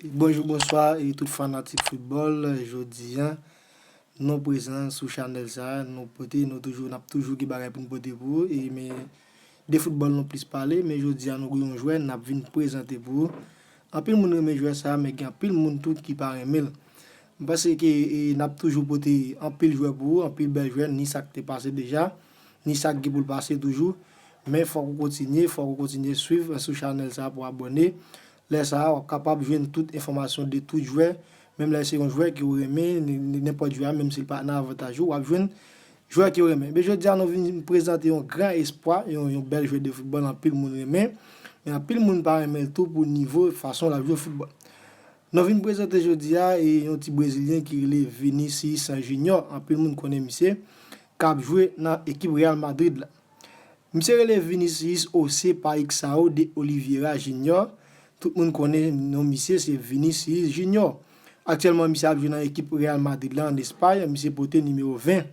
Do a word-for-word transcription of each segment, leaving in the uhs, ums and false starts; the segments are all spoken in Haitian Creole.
Bonjou, bonswa e tout fanatik foutbòl. Jodi a, nou prezan sou chanèl sa, nou pote, nou toujou, n ap toujou gen bagay pou n pote pou ou. E men, de foutbòl nou plis pale, men jodi a nou gen yon jwè n ap vin prezante pou ou. Anpil moun renmen jwè sa, men gen anpil moun tou ki pa renmen l. M panse ke e, n ap toujou pote anpil jwè pou ou, anpil bèl jwè, ni sa k te pase deja, ni sa k gen pou l pase toujou. Men fòk ou kontinye, fòk ou kontinye swiv sou chanèl sa pou abòne. Lè sa a, w ap kapab jwenn tout enfòmasyon de tout jwè. Menm lè se yon jwè ke w renmen, n- n- nenpòt jwè a, menm si l pa nan avantaj ou, w ap jwenn jwè ke w renmen. Men jodi a, nou vin prezante yon gran espwa, yon, yon bèl jwè de foutbòl, anpil moun renmen. Men anpil moun pa renmen l tou pou nivo, fason l ap jwe foutbòl. Nou vin prezante jodi a e yon ti brezilyen ki rele Vinicius Junior. Anpil moun konnen misye, k ap jwe nan ekip Real Madrid la. Misye rele Vinicius José Paixão de Oliveira Junior. Tout moun konnen non misye se Vinicius Junior. Aktyèlman, misye ap jwe nan ekip Real Madrid la ann Espay. Misye pote nimewo ven.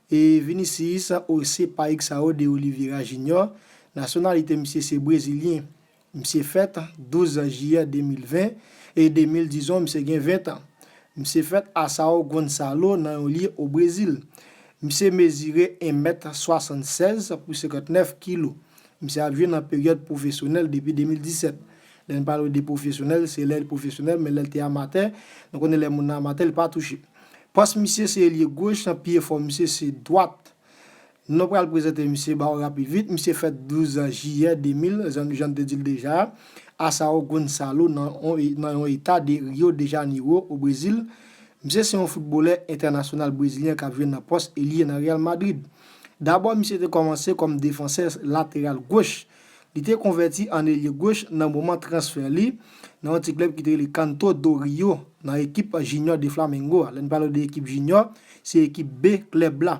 E Vinicius José Paixão de Oliveira Junior, nasyonalite misye se brezilyen. Misye fèt douz jiyè de mil ven e de mil dizuit, misye gen ven tan. Misye fèt a São Gonçalo nan yon lye o Brezil. Misye mezire en mèt swasannsèz pou senkantnèf kilo. Misye ap jwe nan peryòd pwofesyonèl depi de mil disèt. Lè n pale de pwofesyonèl, se lè l pwofesyonèl, men lè l te amatè, nou konnen lè moun nan amatè, li pa touche. Pòs misye se lye goch, pye fò misye se dwat. Nou pral prezante misye ba w rapid vit. Misye fèt douz jiyè de mil, jan, jan n te di l deja, a São Gonçalo, nan, on- nan yon eta de Rio de Janeiro, o Brezil. Misye se yon foutbolè entènasyonal brezilyen k ap jwe nan pòs elye nan Real Madrid. Dabò, misye te kòmanse kòm defansè lateral goch. Li te konvèti an elye goch nan moman transfè li nan yon ti klèb ki te rele Canto do Rio, nan ekip Junior de Flamengo a. Lè n pale de ekip Junior, se ekip B klèb la.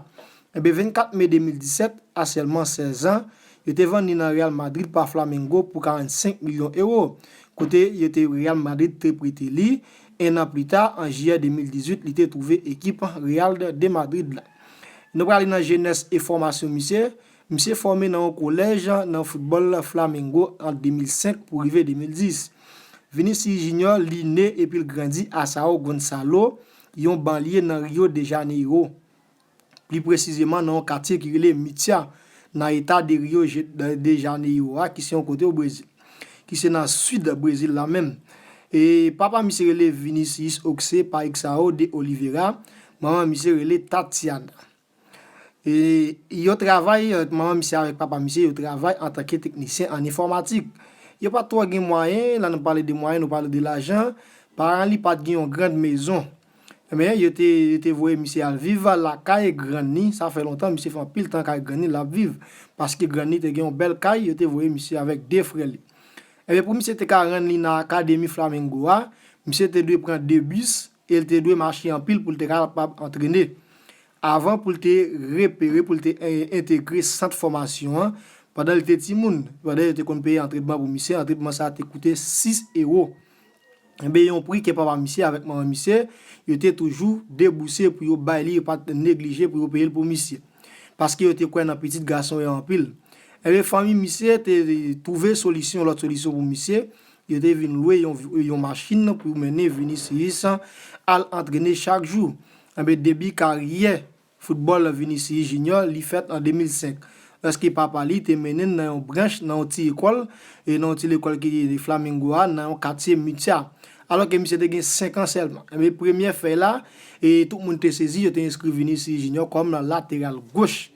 Enben, vennkat me de mil disèt, a sèlman sèz an, yo te vann li nan Real Madrid pa Flamengo pou karannsenk milyon ewo, kote yo te Real Madrid te prete li. En an pli ta, an jiyè de mil dizuit, li te twouve ekip Real de Madrid la. Nou prale nan jenès e fòmasyon misye. Misye fòme nan yon kolèj nan foutbòl Flamengo ant de mil senk pou rive de mil dis. Vinicius Junior, li ne epi l grandi a São Gonçalo, yon banlye nan Rio de Janeiro. Pli presizeman nan yon katye ki rele Mitia, nan eta de Rio de Janeiro a, ki se yon kote o Brezil, ki se nan sid Brezil la menm. E papa misye rele Vinicius Oxe Paixão de Oliveira, manman misye rele Tatiana. E yo travay, manman misye avèk papa misye, yo travay antanke teknisyen an enfòmatik. Yo pa t twò gen mwayen, la nou pale de mwayen, nou pale de lajan, paran li pa t gen yon grann mezon. Ebyen, yo te, yo te voye misye al viv lakay grann li. Sa fè lontan, misye fè anpil tan kay grann li l ap viv. Paske grann li te gen yon bèl kay, yo te voye misye avèk de frè li. Ebyen, pou misye te ka rann li nan akademi Flamengo a, misye te dwe pran de bis e l te dwe mache anpil pou l te kapab antrene. Avan pou l te repere, pou l te en- entegre sant fòmasyon an, pandan l te timoun, pandan yo te konn peye antrenman pou misye, antrenman sa a te koute sis ewo. Enben, yon pri ke papa misye avèk manman misye, yo te toujou debouse pou yo bay li, yo pa t neglije pou yo peye l pou misye. Paske yo te kwè nan pitit gason yo anpil. Enben, fanmi misye te twouve solisyon, lòt solisyon pou misye. Yo te vin lwe yon, yon machin pou mennen Vinicius al antrene chak jou. Enben, debi karyè foutbòl Vinicius Junior, li fèt an de mil senk, lòske papa li te mennen l nan yon branch, nan yon ti ekòl, e nan yon ti lekòl ki rele Flamengo a, nan yon katye Mitia. Alòske misye te gen senk an sèlman. Enben, premyè fèy la, e tout moun te sezi, yo te enskri Vinicius Junior kòm lateral goch.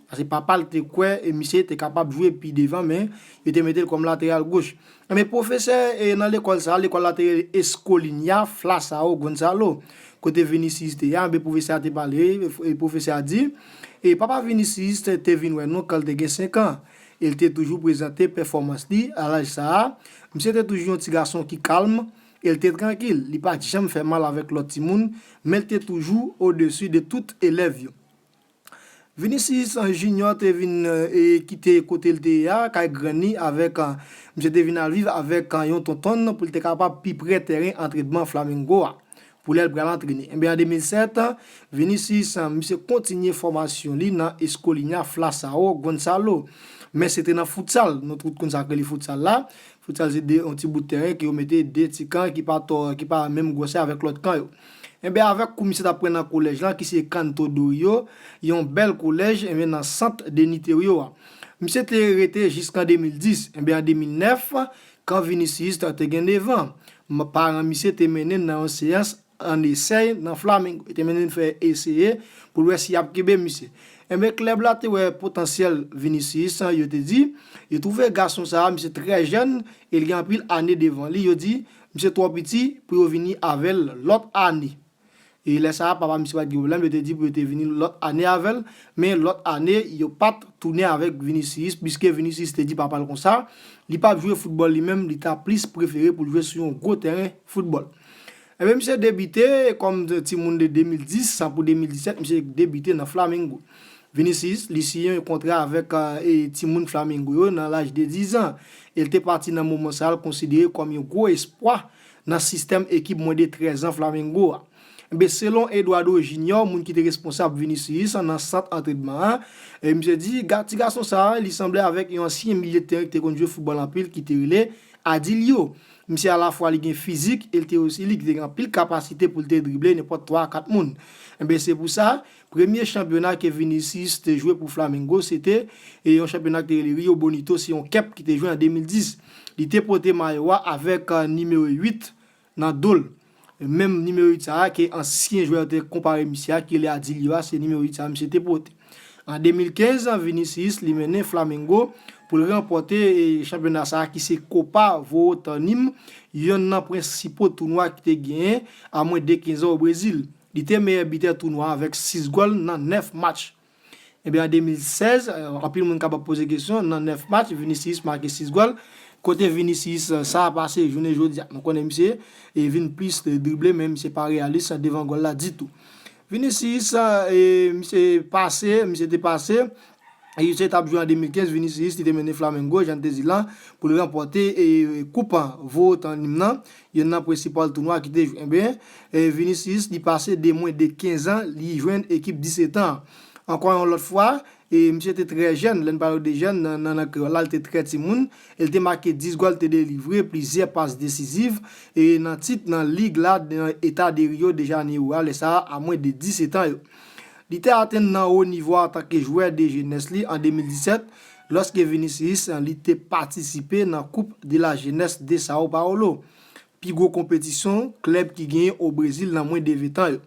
Paske papa l te kwè e misye te kapab jwe pi devan, men yo te mete l kòm lateral goch. Enben, pwofesè e nan lekòl sa a, lekòl la te rele Escolinha Fla São Gonçalo, kote Vinicius te ye a, enben pwofesè a te pale, e pwofesè a di, e papa Vinicius te, te vin wè nou kan l te gen senk an. E l te toujou prezante pèfòmans li a laj sa a. Misye te toujou yon ti gason ki kalm, e l te trankil. Li pa t janm fè mal avèk lòt timoun, men l te toujou odesi de tout elèv yo. Vinicius Junior te vin e, kite kote l te ye a, kay grann li avèk, misye te vin al viv avèk yon tonton l pou l te kapab pi pre tèren antrenman Flamengo a, pou lè l pral antrene. Enben, an de mil sèt, Vinicius, misye kontinye fòmasyon li nan Escolinha Fla São Gonçalo. Men se te nan futsal, nou tout konn sa k rele futsal la. Futsal se de yon ti bout tèren ke yo mete de ti kan ki pa twò, ki pa menm gwosè avèk lòt kan yo. Enben, avèk kou misye t ap pran nan kolèj lan, ki se Canto do Rio, yon bèl kolèj, enben, nan sant de Niterio a. Misye te rete jiskan de mil dis. Enben, an de mil nèf, kan Vinicius te gen nèf an, paran misye te mennen l nan yon seyans an esèy nan Flamengo. Yo te mennen l fè eseye pou l wè si y ap kenbe misye. Enben, klèb la te wè potansyèl Vinicius, yo te di, yo twouve gason sa a, misye trè jèn, e l gen anpil ane devan li. Yo di, misye twò piti pou yo vini avè l lòt ane. E lè sa a, papa misye pa t gen pwoblèm, yo te di pou yo te vini lòt ane avè l, men lòt ane, yo pa t tounen avèk Vinicius, piske Vinicius te di papa l konsa, li p ap jwe foutbòl li menm, li ta plis prefere pou l jwe sou yon gwo tèren foutbòl. Enben, misye debite kòm timoun de de mil dis pou de mil disèt, misye debite nan Flamengo. Vinicius, li siyen yon kontra avèk, e, timoun Flamengo yo nan laj de diz an. E l te pati nan moman sa a, l konsidere kòm yon gwo espwa nan sistèm ekip mwens de trèz an Flamengo a. Enben, selon Eduardo Junior, moun ki te responsab Vinicius nan sant antrenman an, e, misye di, ga-, ti gason sa a, li sanble avèk yon ansyen milye de tèren ki te konn jwe foutbòl anpil, ki te rele Adilio. Misye alafwa li gen fizik, e l te osi li ki te gen anpil kapasite pou l te drible nenpòt twa a kat moun. Enben, se pou sa, premye chanpyona ke Vinicius te jwe pou Flamengo, se te, e, yon chanpyona ki te rele Rio Bonito, se yon kèp ki te jwe an de mil dis. Li te pote mayo a avèk, e, nimewo uit nan do l. Menm nimewo uit sa a ke ansyen jwè yo te konpare misye a, ki rele Adilio a, se nimewo uit sa a misye te pote. An de mil kenz, Vinicius li mennen Flamengo pou l ranpòte, e, chanpyona sa a ki se Copa Votonim, yonn nan prensipal tounwa ki te genyen a mwens de kenz an o Brezil. Li te meyè bitè tounwa a avèk sis gòl nan nèf match. Ebyen, an de mil sèz, e, anpil moun kapab poze kesyon, nan nèf match, Vinicius make sis gòl. Kote Vinicius, e, sa a pase jounen jodi a? Nou konnen misye, e, vin plis drible, men misye pa reyalis devan gòl la ditou. Vinicius, e, misye pase, misye te pase, e, misye t ap jwe an de mil kenz, Vinicius, li te mennen Flamengo, jan n te di la, pou l ranpòte, e, koup Votonim nan, yonn nan prensipal tounwa ki te jwe. Ebyen, e, Vinicius, li pase de mwens de kenz an, li jwenn ekip disèt an. Ankò yon lòt fwa, e, misye te trè jèn, lè n pale de jèn, nan, nan, nan kreyòl la, li te trè timoun, e l te make dis gòl, te delivre plizyè pas desiziv, e, nan tit, nan lig la, nan eta de Rio de Janeiro a, lè sa a, a mwens de disèt an yo. Li te atenn nan wo nivo a antanke jwè de jenès li an de mil disèt, lòske Vinicius, li te patisipe nan Coupe de la Jeunesse de São Paulo, pi gwo konpetisyon klèb ki genyen o Brezil nan mwens de ven tan yo.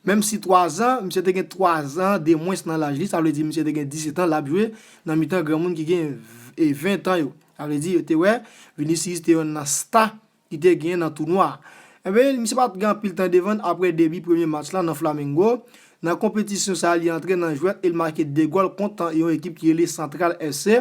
Menm si twa zan, misye te gen twa zan de mwens nan laj li, sa vle di misye te gen disèt an, l ap jwe nan mitan granmoun ki gen, e, ven tan yo. Sa vle di, yo te wè Vinicius te yonn nan sta ki te genyen nan tounwa a. Enben, misye pa t gen anpil tan devan l apre debi premye match la nan Flamengo. Nan konpetisyon sa a, li antre nan jwèt e l make de gòl kont yon ekip ki rele Central F C.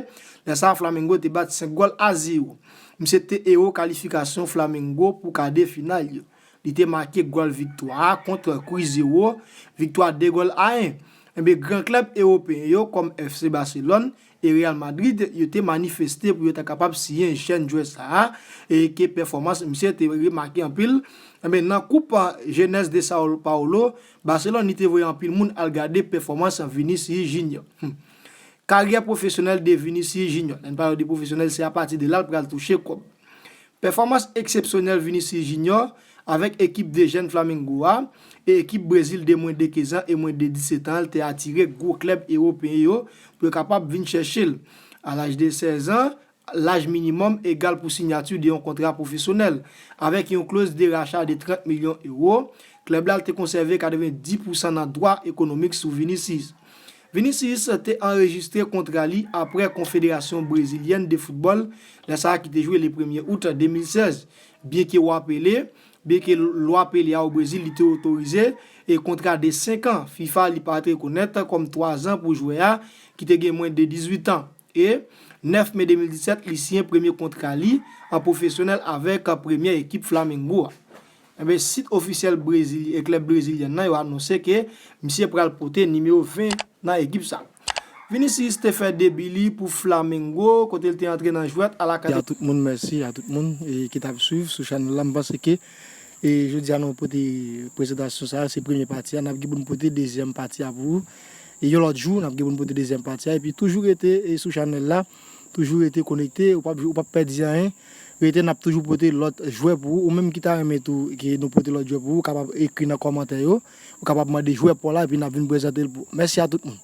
Lè sa a, Flamengo te bat senk gòl a zewo. Misye te ewo kalifikasyon Flamengo pou kadè final yo. Li te make gòl viktwa a kont Cruzeiro, viktwa de gòl a en. Enben, gran klèb ewopeyen yo, kòm F C Barcelone e Real Madrid, yo te manifeste pou yo ta kapab siyen jèn jwè sa a, e ke pèfòmans misye te remake anpil. Enben, nan Coupe Jeunesse de São Paulo, Barcelone, li te voye anpil moun al gade pèfòmans Vinicius Junior. Hmm. Karyè pwofesyonèl de Vinicius Junior. Lè n pale de pwofesyonèl, se apati de la l pral touche kòb. Pèfòmans eksepsyonèl Vinicius Junior avèk ekip de jèn Flamengo a e ekip Brezil de mwens de kenz an e mwens de disèt an, l te atire gwo klèb ewopeyen yo pou yo kapab vin chèche l. A laj de sèz an, laj minimòm egal pou siyati de yon kontra pwofesyonèl, avèk yon kloz de racha de trant milyon ewo, klèb la te konsève katrevenndis pousan nan dwa ekonomik sou Vinicius. Vinicius te anrejistre kontra li apre Konfederasyon Brezilyèn de Foutbòl, lè sa a ki te jwe le premye out de mil sèz. Byenke wa Pele, byenke lwa Pele a o Brezil li te otorize e kontra de senk an, fifa li pa t rekonèt kòm twa zan pou jwè a ki te gen mwens de dizuit an. E nèf me de mil disèt, li siyen premye kontra li an pwofesyonèl avèk premyè ekip Flamengo a. Enben, sit ofisyèl Brezil, e klèb brezilyèn nan, yo anonse ke misye pral pote nimewo ven nan ekip sa. Vinicius te fè debi li pou Flamengo, kote l te antre nan jwèt a la. A tout moun, mèsi a tout moun, e, ki t ap swiv sou chanèl la. M panse ke, e, jodi a nou pote prezantasyon sa a, se premye pati a, n ap gen pou n pote dezyèm pati a pou ou. E yon lòt jou, n ap gen pou n pote dezyèm pati a. Epi toujou rete, e, sou chanèl la, toujou rete konekte, ou p ap, ou p ap pèdi anyen. Rete, n ap toujou pote lòt jwè pou ou. Ou menm ki ta renmen tou ke nou pote lòt jwè pou ou, ou kapab ekri nan kòmantè yo. Ou kapab mande jwè pa w la, epi n ap vin prezante l pou ou. Mèsi a tout moun.